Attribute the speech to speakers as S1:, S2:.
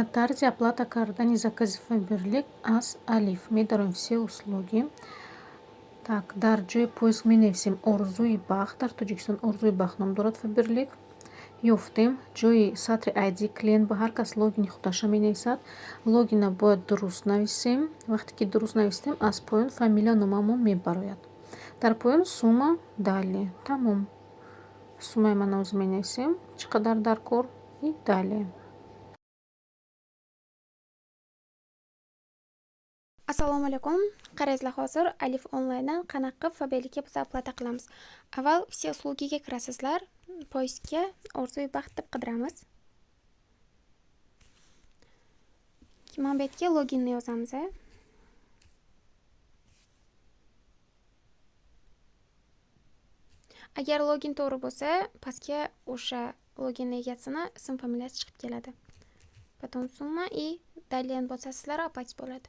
S1: Тарзи оплата кардани закази Фаберлик аз Алиф. Медароем «Все услуги». Так, дар ҷои поиск менависем «Орзуи бахт». Дар Тоҷикистон «Орзуи бахт» ном дорад Фаберлик. Ёфтем. Ҷои сатри ID клиент ба ҳар кас логини худаша менависад. Логина бояд дуруст нависем. Вақте ки дуруст навистем, аз поён фамилия, номамон мебарояд. Дар поён сумма, далее. Тамом. Суммаи ман ҳозир менависем, чӣ қадар дар кор, и далее.
S2: Assalomu alaykum. Qarangizlar, hozir Alif onlayndan qanaqa qilib Faberlikka biz оплата qilamiz. Avval «Все услуги» ga kirasizlar. Поиск ga «Orzuyi baxt» deb qidiramiz. Mana bu yerga loginni yozamiz. Agar login to'g'ri bo'lsa, pastga o'sha loginni egasini ism familiyasi chiqib keladi. Потом сумма и далее bosasizlar, оплатить bo'ladi.